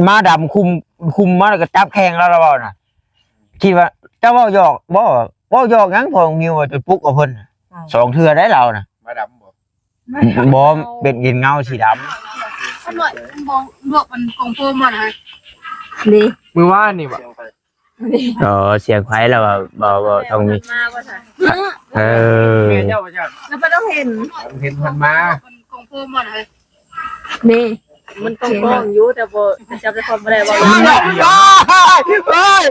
ໝາດຳຄຸມ ຄຸມມາແລ້ວກໍຈັບແຂ້ງລາວ ລາວເວົ້ານະ ຄິດວ່າເຈົ້າເວົ້າຫຍອກບໍ່ ເວົ້າຫຍອກຫຍັງ ພໍ່ນ້ອງມິວວ່າຈະປຸກເອົາເພິ່ນ ສອງເທື່ອໄດ໋ລາວນະ ໝາດຳບໍ່ ບໍ່ ເປັນເກງເງົາສີດຳ ຂ້ານ້ອຍມັນບໍ່ລວກ ມັນກອງໂຟມບໍ່ນະ ນີ້ ມື້ວານນີ້ບໍ່ ນີ້ ອໍ ສຽງໃຜລະວ່າ ບໍ່ ບໍ່ຕ້ອງມີ ມາບໍ່ຊະ ເອີ ແມ່ເຈົ້າວ່າຊັ້ນ ແລ້ວບໍ່ຕ້ອງເຫັນ ເຫັນເພິ່ນມາ ມັນກອງໂຟມບໍ່ນະ ນີ້ ມັນກອງໂຟມຢູ່ ແຕ່ບໍ່ ຈັບໃຈຄວາມບໍ່ໄດ້ ເວົ້າ ໂອ້ຍ ໂອ້ຍ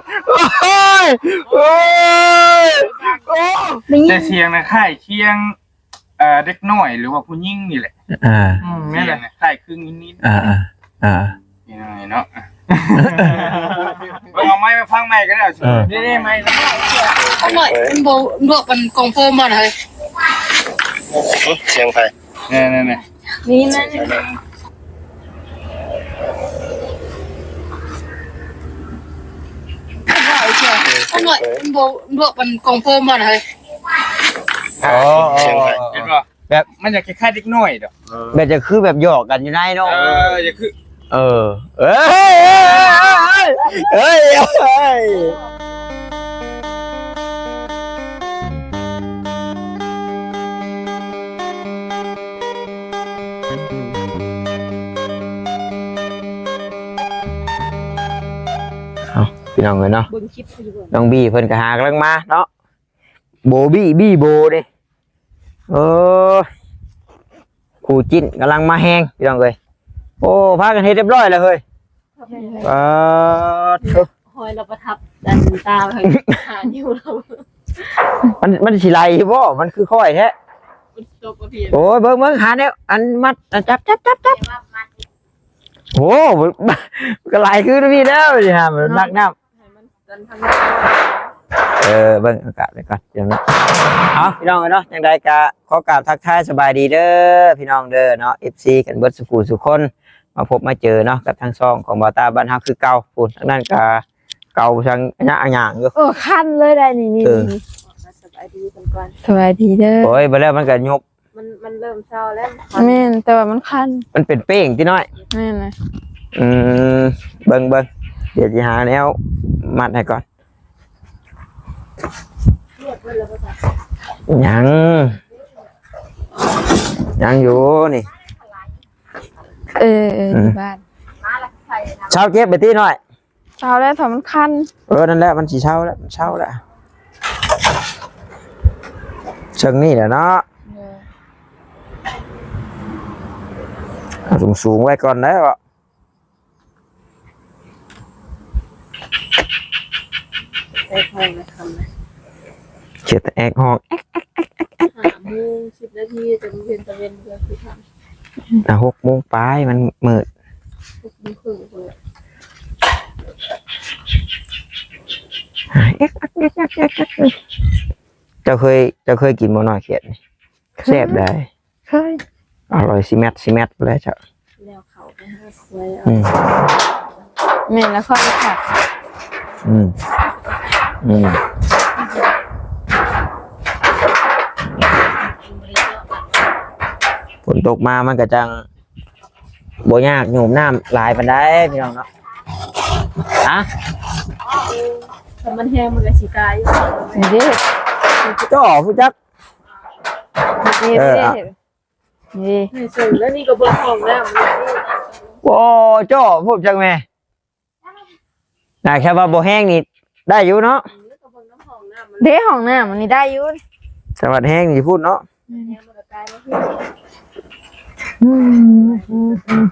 ໂອ້ຍ ໂອ້ຍ ໂອ້ຍ ແຕ່ສຽງນະຄ້າຍຄຽງ ເອີ ເດັກນ້ອຍ ຫຼືວ່າຜູ້ຍິງນີ້ແຫຼະ ອ່າ ອືມ ແມ່ນແຫຼະ ຄ້າຍຄືງນິດໆ ອ່າໆ ອ່າ ເນາະ ເບິ່ງເອົາໄມ້ມາຟັງໃໝ່ກໍໄດ້ ເອີ ນີ້ໆ ໄມ້ ຂ້ານ້ອຍມັນບໍ່ລວກ ມັນກອງໂຟມບໍ່ນະ ເຮີ້ຍ ສຽງໃຜ ແນ່ໆໆ ນີ້ນະ ຂ້ານ້ອຍມັນບໍ່ລວກ ມັນກອງໂຟມບໍ່ນະ ເຮີ້ຍ ອໍ ສຽງໃຜ ເຫັນບໍ່? ແບບມັນຢາກຄ້າຍໆເດັກນ້ອຍດອກ ເອີ ແບບຈະຄືແບບຫຍອກກັນຢູ່ໃນເນາະ ເອີ ຢາກຄື ເອີ ເອີຍ ເອີຍ ເອີຍ ເອີຍ ເອີຍ ເອົາ ພີ່ນ້ອງເອີຍເນາະ ເບິ່ງຄລິບຢູ່ ນ້ອງບີເພິ່ນກໍຫາກຳລັງມາເນາະ ໂບບີບີໂບເດ້ ເອີ ຄູ່ຈິ້ນກຳລັງມາແຮງ ພີ່ນ້ອງເອີຍ ໂອ້ ພາກັນເຮັດຮຽບຮ້ອຍແລ້ວເຮີ້ຍ ປາດໂທ້ ຮອຍລະປະທັບ ອັນຕາໄປຫານິ້ວລາວ ມັນ ມັນຊິໄຫຼຢູ່ບໍ່ ມັນຄືຂ້ອຍແທ້ ມັນຊິຕົກບໍ່ພີ້ ໂອ້ຍ ເບິ່ງ ເບິ່ງ ຫາແນວ ອັນມັດ ຈັບ ຈັບ ຈັບ ຈັບ ໂອ້ ກໍຫຼາຍຄືນະພີ່ເດີ ຊິຫາມັນໜັກນ້ຳ ໃຫ້ມັນ ເອີ ເບິ່ງອາກາດໄປກ່ອນ ເອົາ ພີ່ນ້ອງເອີຍເນາະ ຈັ່ງໃດກໍຂໍກາບທັກທາຍສະບາຍດີເດີ ພີ່ນ້ອງເດີເນາະ ເອັຟຊີ ກັນເບິດສູ່ຜູ້ສູ່ຄົນ ມາພົບມາເຈີເນາະ ກັບທາງຊ່ອງຂອງບ່າວຕາບ້ານເຮົາຄືເກົ່າ ພຸ້ນ ທາງນັ້ນກໍເກົ່າສັງຍະອາຫຍັງຢູ່ ເອີ ຄັນເລີຍໄດ໋ນີ້ ເອີ ນີ້ ສະບາຍດີເພິ່ນກ່ອນ ສະບາຍດີເດີ ໂອ້ຍ ບໍ່ແລ້ວມັນກໍຍຸບ ມັນ ມັນເລີ່ມເຊົາແລ້ວ ແມ່ນ ແຕ່ວ່າມັນຄັນ ມັນເປັນເປ້ງຕິນ້ອຍ ແມ່ນນະ ອືມ ເບິ່ງ ເບິ່ງ ດຽວຊິຫາແນວມັດໃຫ້ກ່ອນ ຍັງ ຍັງຢູ່ນີ້ ເອີ ເອີ ອືມ ຢູ່ບ້ານ ເຊົາເຈັບໄປຕິນ້ອຍ ເຊົາແລ້ວ ຖ້າມັນຄັນ ເອີ ນັ້ນແຫຼະ ມັນຊິເຊົາແລ້ວ ມັນເຊົາແລ້ວ ເຊິ່ງນີ້ແຫຼະເນາະ ເອີ ເອົາສູງໆໄວ້ກ່ອນແລ້ວ ແອກຮ້ອງນະ ຄ່ຳນະ ເຂດແອກຮ້ອງ ແອກ ແອກ ແອກ ແອກ ແອກ ຫ້າໂມງສິບນາທີ ແຕ່ມັນເປັນຕາເວັນ ເດືອນສິບຫ້າ ອ່ະ ຫົກໂມງປາຍ ມັນມືດ ຫົກໂມງເຄິ່ງພຸ້ນແຫຼະ ແອກ ແອກ ແອກ ແອກ ແອກ ເຈົ້າເຄີຍ ເຈົ້າເຄີຍກິນບໍ່ ໜໍ່ເຂດນີ້? ເຄີຍ ແຊບໃດ໋ ເຄີຍ ອະລ່ອຍຊິແມັດ ຊິແມັດພຸ້ນແຫຼະເຈົ້າ ແລ້ວເຂົ້າໄປຫາຄວາຍເອົາ ອືມ ແມ່ນແລ້ວ ຄວາຍຄັກ ອືມ ອືມ ຝົນຕົກມາມັນກໍຈັ່ງ ບໍ່ຍາກໂຍມນ້ຳຫຼາຍປານໃດພີ່ນ້ອງເນາະ ຮະ ຖ້າມັນແຮງມັນກໍຊິຕາຍຢູ່ ນີ້ເດ້ ຈ້ອ ຮູ້ຈັກ ນີ້ ເອີ ນີ້ ນີ້ ນີ້ ນີ້ ແລ້ວນີ້ກໍເບິ່ງຫ້ອງນ້ຳ ໂອ້ ຈ້ອ ຮູ້ຈັກແມ່ ນາ ແຄ່ວ່າບໍ່ແຮງນີ້ໄດ້ຢູ່ເນາະ ເດ້ ຫ້ອງນ້ຳອັນນີ້ໄດ້ຢູ່ ແຕ່ວ່າແຮງນີ້ພຸ້ນເນາະ ອືມ ອືມ ອືມ ອືມ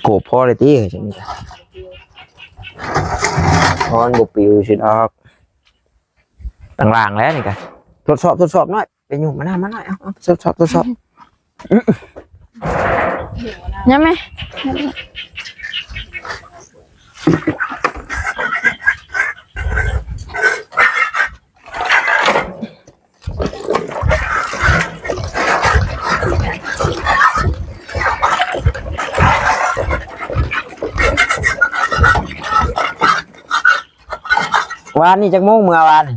ໂກບພໍເລີຍຕິ ຈັ່ງນີ້ກະ ພໍມັນບໍ່ປິວຊິດອກ ຕັ້ງລ່າງແລ້ວນີ້ກະ ທົດສອບ ທົດສອບໜ້ອຍ ໄປຫຍຸ້ມມານຳມາໜ້ອຍ ເອົາ ເອົາ ທົດສອບ ທົດສອບ ຍາມແມ່ ວານນີ້ຈັກໂມງ ເມື່ອວານນີ້?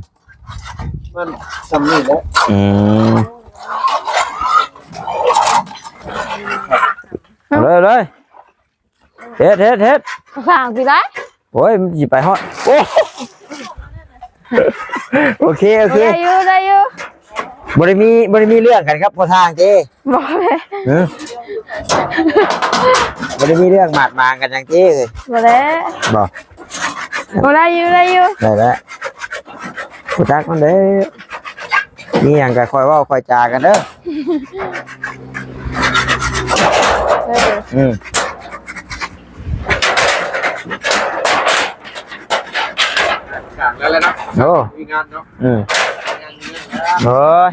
ມັນຊ່ຳນີ້ແຫຼະ. ອືມ ເອົາເລີຍ ເອົາເລີຍ. ເຮັດ ເຮັດ ເຮັດ ສ້າງຊິໄດ້. ໂອ້ຍ ມັນຊິໄປຮອດ. ໂອ້ ໂອເຄ ໂອເຄ ໄດ້ຢູ່ ໄດ້ຢູ່. ບໍ່ໄດ້ມີ ບໍ່ໄດ້ມີເລື່ອງກັນກັບພໍ່ຊ່າງຕິ? ບໍ່ເລີຍ. ຮະ? ບໍ່ໄດ້ມີເລື່ອງບາດໝາງກັນຫຍັງຕິ? ບໍ່ແລ້ວ. ບໍ່? ບໍ່ ໄດ້ຢູ່ ໄດ້ຢູ່. ໄດ້ແລ້ວ. ຮູ້ຈັກມັນເດ້. ມີຫຍັງກໍຄ່ອຍເວົ້າຄ່ອຍຈາກັນເດີ. ເອີ ອືມ ກາງແລ້ວແຫຼະເນາະ. ໂອ້ ມີງານເນາະ. ອືມ ໂອ້ຍ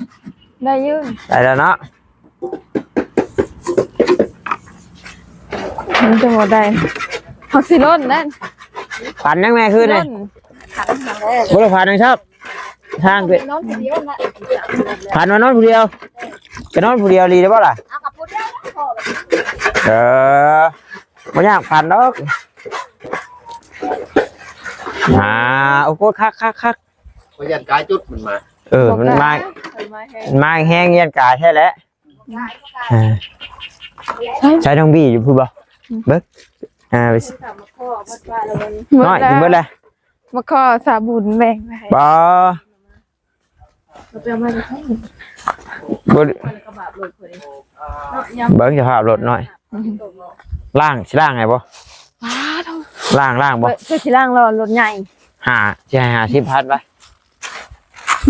ໄດ້ຢູ່ ໄດ້ແລ້ວເນາະ. ມັນຈະບໍ່ໄດ້ ມັກຊິຫຼົ່ນນັ້ນ. ຝັນຫຍັງແນ່ຄືນນີ້? ບໍ່ໄດ້ຝັນຫຍັງຊອບ ທາງເປັນ ນອນຜູ້ດຽວນະ. ຝັນວ່ານອນຜູ້ດຽວ ກໍນອນຜູ້ດຽວອີ່ຫຼີໄດ້ບໍ່ລະ? ເອົາກັບຜູ້ດຽວນະ. ເອີ ບໍ່ຢາກຝັນດອກ. ອ່າ ໂອ້ໂຫ ຄັກໆໆ. ຂ້ອຍຢ້ານກາຍຈຸດມັນມາ. ເອີ ມັນມາ ມັນມາແຮງ ມັນມາແຮງ ຢ້ານກາຍແທ້ແຫຼະ. ເອີ ໃຊ້ນ້ອງບີຢູ່ພຸ້ນບໍ່? ອືມ ເບິ່ງ ອ່າ ໄປ ໝົດແລ້ວ ນ້ອຍກິນເບິດແລ້ວ. ມາຂໍສາບຸນແບ່ງໃຫ້ ບໍ່ ບໍ່ ເບິ່ງສະພາບລົດນ້ອຍ. ອືມ ລ້າງ ຊິລ້າງໃຫ້ບໍ່? ລ້າງ ລ້າງບໍ່? ເຈົ້າຊິລ້າງລ້ອ ລົດໃຫຍ່ ຫ້າ ຊິໃຫ້ຫ້າສິບພັນໄປ.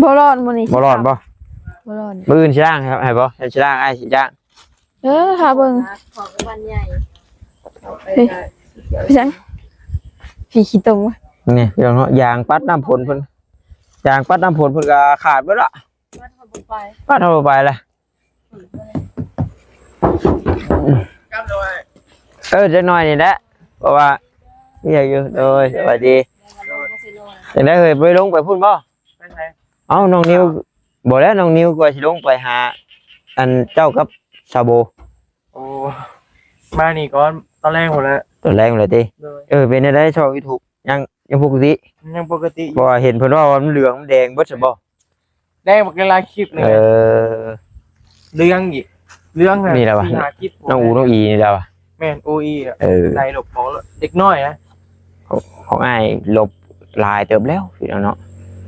ບໍ່ລອດມື້ນີ້ ບໍ່ລອດບໍ່? ບໍ່ລອດ. ມື້ອື່ນຊິລ້າງໃຫ້ບໍ່? ຊິລ້າງ ອ້າຍຊິລ້າງ. ເອີ ຖ້າເບິ່ງ ຂອງວັນໃຫຍ່ ເອີ ໄປ ໄປ ໄປຫຍັງ? ຜີຂີ້ຕົມ. ນີ້ພີ່ນ້ອງເນາະ ຢາງປັດນ້ຳຝົນເພິ່ນ ຢາງປັດນ້ຳຝົນເພິ່ນກໍຂາດເບິດລະ. ປັດເຮົາບໍ່ໄປ ປັດເຮົາບໍ່ໄປລະ. ເອີ ຈັກໜ້ອຍນີ້ແຫຼະ ເພາະວ່າວຽກຢູ່. ໂດຍ ສະບາຍດີ. ຈັ່ງໃດເຮີ້ຍ ບໍ່ໄດ້ລົງໄປພຸ້ນບໍ່? ໄປໃສ? ເອົ້າ ນ້ອງນິວ ບໍ່ແລ້ວ ນ້ອງນິວກວ່າຊິລົງໄປຫາອັນເຈົ້າກັບສາວໂບ. ໂອ້ ມານີ້ກ່ອນ ຕອນແລງພຸ້ນແຫຼະ. ຕອນແລງພຸ້ນແຫຼະຕິ? ໂດຍ. ເອີ ເປັນຈັ່ງໃດຊ່ອງຢູທູບ ຍັງ ຍັງປົກກະຕິ? ຍັງປົກກະຕິ. ເພາະວ່າເຫັນເພິ່ນເວົ້າວ່າມັນເຫຼືອງມັນແດງເບິດຊັ້ນບໍ່? ແດງບັກຫຼາຍຄລິບນີ້. ເອີ ເລື່ອງອີກ ເລື່ອງນະ ນີ້ແຫຼະວະ ສີ່ຫ້າຄລິບ ນ້ອງອູນ້ອງອີນີ້ແຫຼະວະ. ແມ່ນ ອູອີ. ເອີ ໄດ້ລົບຂອງເດັກນ້ອຍນະ ຂອງ ຂອງອ້າຍລົບຫຼາຍເຕີບແລ້ວພີ່ນ້ອງເນາະ.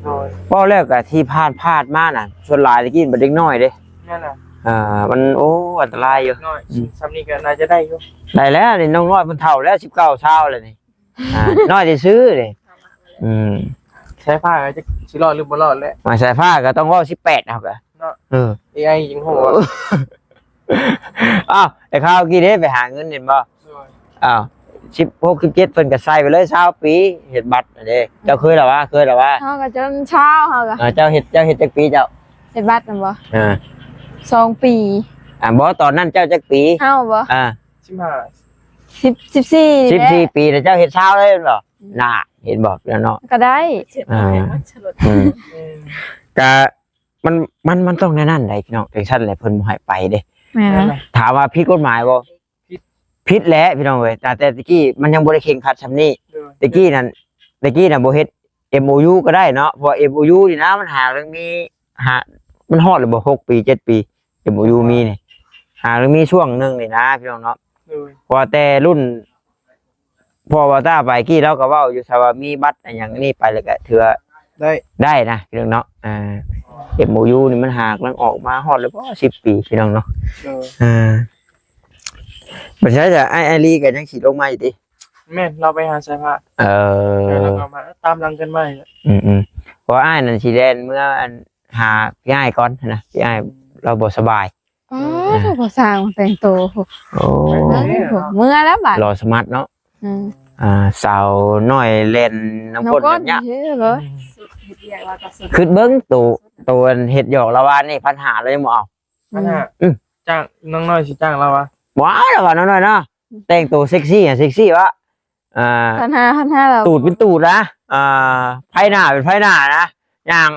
ໂດຍ. ເວົ້າແລ້ວກະທີ່ຜ່ານ ຜ່ານມານະ ສ່ວນຫຼາຍຕະກີ້ບັດເດັກນ້ອຍເດ້. ແມ່ນລະ. ອ່າ ມັນ ໂອ້ ອັນຕະລາຍຢູ່. ນ້ອຍ ອືມ ຊ່ຳນີ້ກໍໜ້າຈະໄດ້ຢູ່. ໄດ້ແລ້ວນີ້ ນ້ອງນ້ອຍເພິ່ນເຖົ້າແລ້ວ ສິບເກົ້າ ຊາວແລ້ວນີ້. ອ່າ ນ້ອຍຊື່ໆເດ້. ອືມ ສາຍຟ້າກໍຈັກຊິລອດຫຼືບໍ່ລອດແຫຼະ. ມາສາຍຟ້າກໍຕ້ອງເວົ້າສິບແປດເຮົາກໍເນາະ. ເອີ ເອໄອຍັງໂຫດ. ອ້າວ ແຕ່ຄາວກີ້ເດ້ໄປຫາເງິນແມ່ນບໍ່? ໂດຍ. ອ້າວ ສິບຫົກ ສິບເຈັດ ເພິ່ນກໍໃສ່ໄປເລີຍຊາວປີ ເຮັດບັດຫັ້ນເດ້. ເຈົ້າເຄີຍລະວະ? ເຄີຍລະວະ? ເຮົາກໍຈົນຊາວ ເຮົາກໍ ເອີ ເຈົ້າເຮັດ ເຈົ້າເຮັດຈັກປີເຈົ້າ? ເຮັດບັດນຳບໍ່? ເອີ ສອງປີ. ອ່າ ບໍ່ ຕອນນັ້ນເຈົ້າຈັກປີ? ເຮົາບໍ່? ອ່າ ສິບຫ້າ ສິບ ສິບສີ່ ສິບສີ່ປີ ແລ້ວເຈົ້າເຮັດຊາວເລີຍແມ່ນບໍ່? ອືມ ນ່າ ເຫັນບໍ່ພີ່ນ້ອງເນາະ ກໍໄດ້. ອ່າ ອືມ ກະ ມັນ ມັນ ມັນຕ້ອງແນວນັ້ນໃດ໋ພີ່ນ້ອງ ຈັ່ງຊັ້ນແຫຼະເພິ່ນບໍ່ໃຫ້ໄປເດ້. ແມ່ນ. ຖາມວ່າຜິດກົດໝາຍບໍ່? ຜິດ ຜິດແຫຼະພີ່ນ້ອງເອີຍ. ແຕ່ ແຕ່ຕະກີ້ມັນຍັງບໍ່ໄດ້ເຄັ່ງຄັດຊ່ຳນີ້. ໂດຍ. ຕະກີ້ນັ້ນ ຕະກີ້ນະບໍ່ເຮັດເອັມໂອຢູກໍໄດ້ເນາະ ເພາະວ່າເອັມໂອຢູນີ້ນະ ມັນຫາກຍັງມີ ຫາ ມັນຮອດແລ້ວບໍ່ ຫົກປີ ເຈັດປີ ເອັມໂອຢູມີນີ້ ຫາກຍັງມີຊ່ວງໜຶ່ງນີ້ນະພີ່ນ້ອງເນາະ. ໂດຍ. ເພາະວ່າແຕ່ລຸ້ນ ພໍ່ບ່າວຕ້າໄປກີ້ລາວກໍເວົ້າຢູ່ ຖ້າວ່າມີບັດອັນຫຍັງນີ້ໄປແລ້ວກໍຖືວ່າໄດ້ ໄດ້ນະພີ່ນ້ອງເນາະ. ອ່າ ເອັມໂອຢູນີ້ມັນຫາກລັງອອກມາຮອດແລ້ວບໍ່ ສິບປີພີ່ນ້ອງເນາະ. ໂດຍ. ອ່າ ບໍ່ໃຊ່ ອ້າຍ ອ້າຍລີກໍຍັງຊິລົງມາຢູ່ຕິ? ແມ່ນ ລາວໄປຫາສາຍຟ້າ. ເອີ ແລ້ວກໍມາຕາມຫຼັງກັນມາ. ອືມໆ ເພາະວ່າອ້າຍນັ້ນຊິແລ່ນເມືອ ອັນ ຫາພີ່ອ້າຍກ່ອນນະ ພີ່ອ້າຍລາວບໍ່ສະບາຍ. ອໍ ອ່າ ຜູ້ບ່າວຊ່າງແຕ່ງໂຕ. ໂອ້ ເມື່ອແລ້ວບາດ ຫຼໍ່ສະໝາດເນາະ. ອືມ ອ່າ ສາວນ້ອຍແລ່ນນຳກົ້ນ ນຳກ້ນຍາກ. ຄິດເບິ່ງໂຕ ໂຕອັນເຮັດຫຍອກລາວວານນີ້ ພັນຫ້າ ລາວຍັງບໍ່ເອົາ. ພັນຫ້າ. ອືມ ຈ້າງ ນ້ອງນ້ອຍຊິຈ້າງລາວວະ? ບໍ່ເອົາລາວວ່າ ນ້ອງນ້ອຍເນາະ ແຕ່ງໂຕເຊັກຊີ້ ເຊັກຊີ້ວະ. ອ່າ ພັນຫ້າ ພັນຫ້າ ລາວ ຕູດເປັນຕູດນະ ອ່າ ໄຟໜ້າເປັນໄຟໜ້ານະ ຍ່າງ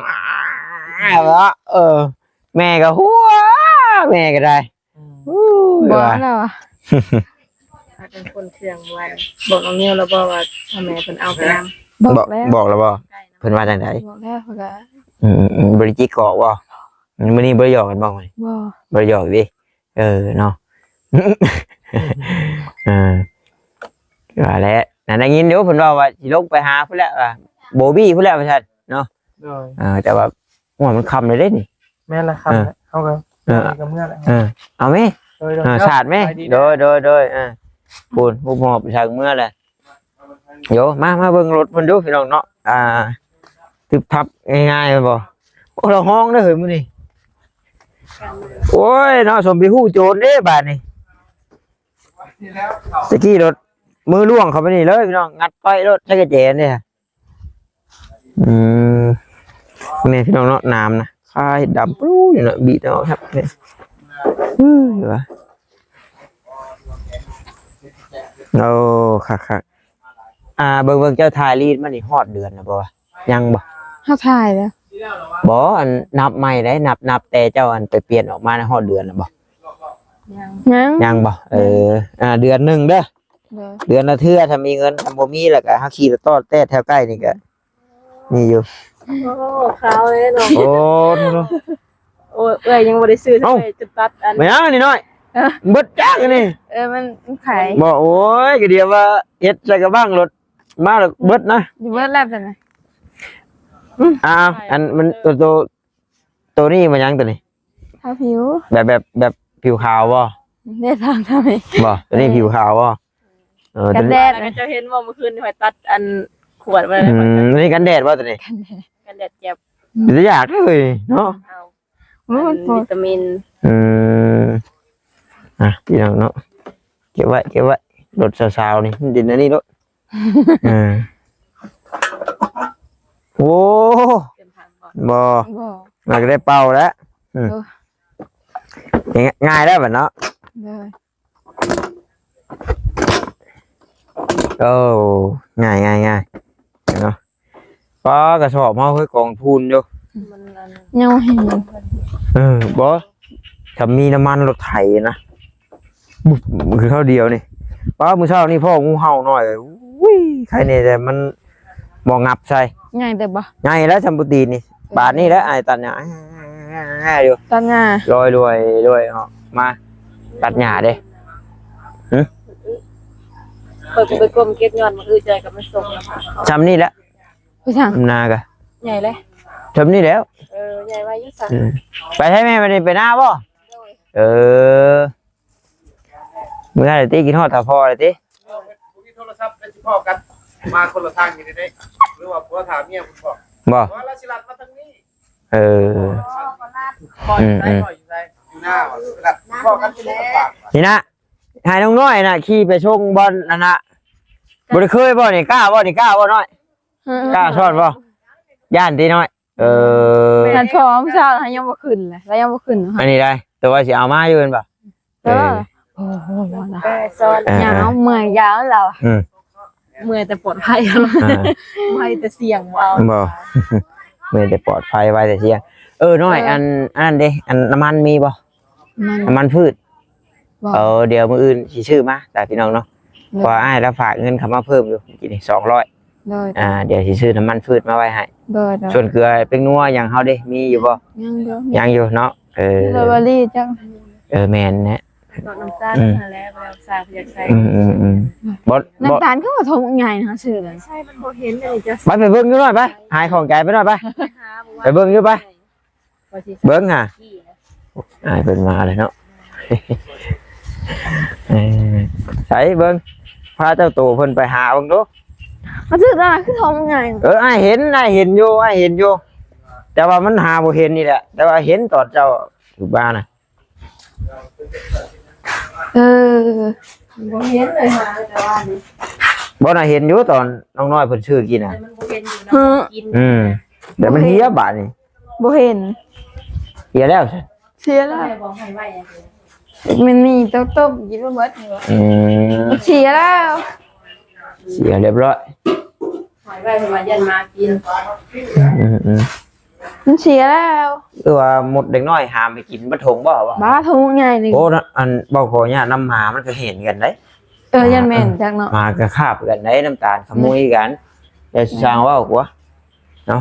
ເອີ ແມ່ກໍຫົວ ແມ່ກໍໄດ້. ອືມ ໂອ້ຍ ບໍ່ວ່າ ລາວອະ ພາກັນຂົນເຄື່ອງໄວ້. ບອກນ້ອງນິວແລ້ວບໍ່ວ່າ ພໍ່ແມ່ເພິ່ນເອົາໄປນຳ? ບອກແລ້ວ ບອກແລ້ວບໍ່? ພິ່ນວ່າຈັ່ງໃດ? ບອກແລ້ວ ເພິ່ນກໍ ອືມໆໆ ບໍ່ໄດ້ຈິກກອກບໍ່? ມື້ນີ້ບໍ່ໄດ້ຫຍອກກັນບໍ່ມື້ນີ້? ບໍ່ ບໍ່ໄດ້ຫຍອກເດ້. ເອີເນາະ ເອີ ວ່າແຫຼະ ນັ້ນໄດ້ຍິນຢູ່ເພິ່ນເວົ້າວ່າຊິລົງໄປຫາພຸ້ນແຫຼະ ວ່າໂບບີພຸ້ນແຫຼະວ່າຊັ້ນເນາະ. ໂດຍ ເອີ ແຕ່ວ່າ ໂອ້ຍ ມັນຄ່ຳແລ້ວເດ້ນີ້. ແມ່ນລະ ຄ່ຳແລ້ວ ເຮົາກໍ ເອີ ກໍເມືອແລ້ວ. ເອີ ເອົາແມ ໂດຍໆ ເອີ ສາດແມ ສະບາຍດີ ໂດຍໆໆ ເອີ ພຸ້ນ ຮູບຮອບຊ່າງເມືອແຫຼະ. ໂຢ ມາ ມາເບິ່ງລົດເພິ່ນດູພີ່ນ້ອງເນາະ. ອ່າ ຕຶບທັບງ່າຍໆ ແມ່ນບໍ່? ໂອ້ ລະຮ້ອງເດີເຮີ້ຍມື້ນີ້. ໂອ້ຍເນາະ ສົມໄປຮູ້ໂຈນເດ້ບາດນີ້. ຕະກີ້ລົດມືລ່ວງເຂົ້າໄປນີ້ເລີຍພີ່ນ້ອງ ງັດໄປໂລດ ໃຊ້ກະແຈເດ້. ອືມ ນີ້ພີ່ນ້ອງເນາະ ນ້ຳນະ ຄາຍດຳປຸ້ຍຢູ່ເນາະ ບີດເອົາຄັກນີ້. ເອີ ວ່າ ໂອ້ ຄັກໆ. ອ່າ ເບິ່ງ ເບິ່ງ ເຈົ້າຖ່າຍລີດມານີ້ຮອດເດືອນແລ້ວບໍ່ວະ? ຍັງບໍ່? ເຮົາຖ່າຍແລ້ວ. ບໍ່ ອັນນັບໃໝ່ໄດ໋ ນັບ ນັບແຕ່ເຈົ້າອັນໄປປ່ຽນອອກມານະ ຮອດເດືອນແລ້ວບໍ່? ຍັງ ຍັງ ຍັງບໍ່? ເອີ ອ່າ ເດືອນໜຶ່ງເດີ ໂດຍ ເດືອນລະເທື່ອ ຖ້າມີເງິນ ຖ້າບໍ່ມີແລ້ວກໍເຮົາຂີ່ລົດຕອດແຕ່ແຖວໃກ້ນີ້ກໍມີຢູ່. ໂອ້ ຂາວເລີຍເນາະ. ໂອ້ ໂອ້ ເອື້ອຍຍັງບໍ່ໄດ້ຊື້ເລີຍ ເອົ້າ ຈົນຕັດອັນ ແມ່ນຫຍັງອັນນີ້ນ້ອຍ? ເອີ ເບິດຈັກອັນນີ້. ເອີ ມັນ ມັນໄຂບໍ່? ໂອ້ຍ ກະດຽວວ່າເຮັດໃສ່ກະບັງລົດມາແລ້ວເບິດນະ. ຢູ່ເບິດແລ້ວຊັ້ນນະ. ອືມ ອ້າວ ອັນມັນ ໂຕ ໂຕ ໂຕນີ້ມັນຫຍັງໂຕນີ້? ທາຜິວ ແບບ ແບບ ແບບຜິວຂາວບໍ່? ໄດ້ຖາມທຳໄມ? ບໍ່ ໂຕນີ້ ເອີ ຜິວຂາວບໍ່? ເອີ ກັນແດດ ໂຕນີ້ ເຈົ້າເຫັນບໍ່ ມື້ຄືນຂ້ອຍຕັດອັນຂວດໄວ້. ອືມ ໂຕນີ້ກັນແດດບໍ່ໂຕນີ້? ກັນແດດ ກັນແດດແຈບ. ອືມ ເປັນຕາຢາກເລີຍເນາະ. ເອົາ ໂອ້ຍ ອັນວິຕາມິນ. ອືມ ອ່ະ ພີ່ນ້ອງເນາະ ເກັບໄວ້ ເກັບໄວ້ ລົດສາວໆນີ້ ມັນເປັນອັນນີ້ໂລດ. ເອີ ໂອ້ ບໍ່ ບໍ່ ມັນກໍໄດ້ເປົ່າແລ້ວ. ອືມ ໂອ້ ງ່າຍແລ້ວບັດເນາະ. ໂດຍ ໂອ້ ງ່າຍໆໆ ເນາະ. ປ້າ ກະສອບເຮົາຄືກອງພູນຢູ່ ມັນອັນ ຍັງບໍ່ເຫັນ. ເອີ ບໍ່ ຖ້າມີນ້ຳມັນລົດໄຖນະ ບຸບ ຄືເທົ່າດຽວນີ້. ປ້າ ມື້ເຊົ້ານີ້ພໍ້ງູເຫົ່ານ້ອຍ ອຸ້ຍ ໄຄແນ່ ແຕ່ມັນບໍ່ງັບໃສ່. ໃຫຍ່ເຕີບບໍ່? ໃຫຍ່ແລ້ວ ຊ່ຳໂປຕີນນີ້. ເອີ ບາດນີ້ແຫຼະ ອ້າຍຕັດຫຍ້າຢູ່ ຕັດຫຍ້າ ລອຍລວຍ ລວຍອອກມາຕັດຫຍ້າເດ້. ຫຶ ຂ້ອຍກໍໄປກົ້ມເກັບຍ້ອນມື້ອື່ນໃຈກໍມາສົ່ງ. ຊ່ຳນີ້ແຫຼະ ໄປທາງນາກະໃຫຍ່ເລີຍ ຊ່ຳນີ້ແຫຼ້ວ. ເອີ ໃຫຍ່ໄວຢູ່ຊັ້ນ. ອືມ ໄປໃສແມ່ ບາດນີ້ໄປນາບໍ່? ໂດຍ ເອີ ເມື່ອໃດຕິ ກິນຮອດຖ້າພໍ່ໃດຕິ. ບໍ່ມີໂທລະສັບ ແລ້ວຊິພໍ້ກັນ ມາຄົນລະທາງຢູ່ເດ້ ຫຼືວ່າຜົວຖ້າເມຍພຸ້ນບໍ? ບໍ່ ບໍ່ ລາວຊິລັດມາທາງນີ້. ເອີ ອືມໆ ຢູ່ນາ ຊິລັດພໍ້ກັນຢູ່ນາ. ນີ້ນະ ໃຫ້ນ້ອງນ້ອຍນະຂີ່ໄປສົ່ງບ່ອນນັ້ນນະ. ບໍ່ໄດ້ເຄີຍບໍ່ນີ້? ກ້າບໍ່ນີ້? ກ້າບໍ່ນ້ອຍ? ກ້າຊ້ອນບໍ່? ຢ້ານຕິນ້ອຍ? ເອີ ແມ່ນ ພໍ້ເຊົ້າລາວຍັງບໍ່ຂຶ້ນເລີຍ ລາວຍັງບໍ່ຂຶ້ນ. ອັນນີ້ໄດ້ ແຕ່ວ່າຊິເອົາມາຢູ່ແມ່ນບໍ່? ເອີ ເອີ ໂອ້ໂຫ ແຕ່ຊ້ອນ ເອີ ຍາວ ເມື່ອຍຍາວແລ້ວ. ອືມ ເມື່ອຍແຕ່ປອດໄພ ເອີ ເມື່ອຍແຕ່ສ່ຽງ ບໍ່ເອົາ ບໍ່ ເມື່ອຍແຕ່ປອດໄພ ໄວແຕ່ສ່ຽງ. ເອີ ນ້ອຍ ເອີ ອັນ ອັນນັ້ນເດ້ ອັນນ້ຳມັນມີບໍ່? ນ້ຳມັນ ນ້ຳມັນພືດ ບໍ່ ເອີ ດຽວມື້ອື່ນຊິຊື້ມາ ຕາພີ່ນ້ອງເນາະ. ໂດຍ ເພາະວ່າອ້າຍລາວຝາກເງິນເຂົ້າມາເພີ່ມຢູ່ ມື້ກີ້ນີ້ ສອງຮ້ອຍ. ໂດຍ ອ່າ ດຽວຊິຊື້ນ້ຳມັນພືດມາໄວ້ໃຫ້. ໂດຍໆ ສ່ວນເກືອ ແປ້ງນົວຫຍັງເຮົາເດ້ ມີຢູ່ບໍ່? ຍັງຢູ່ ຍັງຢູ່ເນາະ. ເອີ ເລີເບີຣີຈັກ ເອີ ແມ່ນແຫຼະ ເນາະ ນ້ຳຕານ ອືມ ຫັ້ນແຫຼະ ບໍ່ໄດ້ເອົາສາ ບໍ່ຢາກໃສ່. ອືມໆໆ ບໍ່ ນ້ຳຕານຄືວ່າຖົງໃຫຍ່ນະ ຊື້ເລີຍ ໃສ່ ມັນບໍ່ເຫັນເລີຍ. ໄປ ໄປເບິ່ງຢູ່ໜ້ອຍໄປ ຫາຍຂ້ອງໃຈໄປໜ້ອຍໄປ ໄປຫາ ໄປເບິ່ງຢູ່ໄປ. ວ່າຊິ ເບິ່ງຫາ ຂີ່ນະ ອ້າຍເພິ່ນມາເລີຍເນາະ. ເອີ ໃສເບິ່ງ ພາເຈົ້າໂຕເພິ່ນໄປຫາເບິ່ງດູ. ມັນຖືກລະ ຄືທ້ອງໃຫຍ່. ເອີ ອ້າຍເຫັນ ອ້າຍເຫັນຢູ່ ອ້າຍເຫັນຢູ່ ແຕ່ວ່າມັນຫາບໍ່ເຫັນນີ້ແຫຼະ ແຕ່ວ່າເຫັນຕອນເຈົ້າຢູ່ບ້ານນະ. ເອີ ບໍ່ເຫັນເລີຍຫາແຕ່ວ່ານີ້ ບໍ່ນະ ເຫັນຢູ່ຕອນນ້ອງນ້ອຍເພິ່ນຊື້ກິນນະ ແຕ່ມັນບໍ່ເຫັນຢູ່ນະ ກິນ ອືມ ແຕ່ມັນເຫຍບາດນີ້. ບໍ່ເຫັນ ເສຍແລ້ວ ເສຍແລ້ວ ມັນມີຕົ້ມໆ ກິນບໍ່ໝົດນີ້ຫວາ. ອືມ ມັນເສຍແລ້ວ ເສຍຮຽບຮ້ອຍ. ຫອຍໄວ້ເພິ່ນວ່າຢ້ານໝາກິນ. ອືມໆ ມັນເສຍແລ້ວ ຄືວ່າໝົດເດັກນ້ອຍຫາມໃຫ້ກິນບັດຖົງບໍ່ວະ? ບ້າ ຖົງໃຫຍ່ນີ້. ໂອ້ ອັນເວົ້າຂໍອະນຸຍາດນຳໝາ ມັນກໍເຫັນກັນໄດ໋. ເອີ ຢ້ານແມ່ນຈັກເນາະ ໝາກໍຄາບກັນໄດ໋ ນ້ຳຕານຂະມຸຍກັນ. ຢ່າຊ່າງເວົ້າກວ່າ ເນາະ.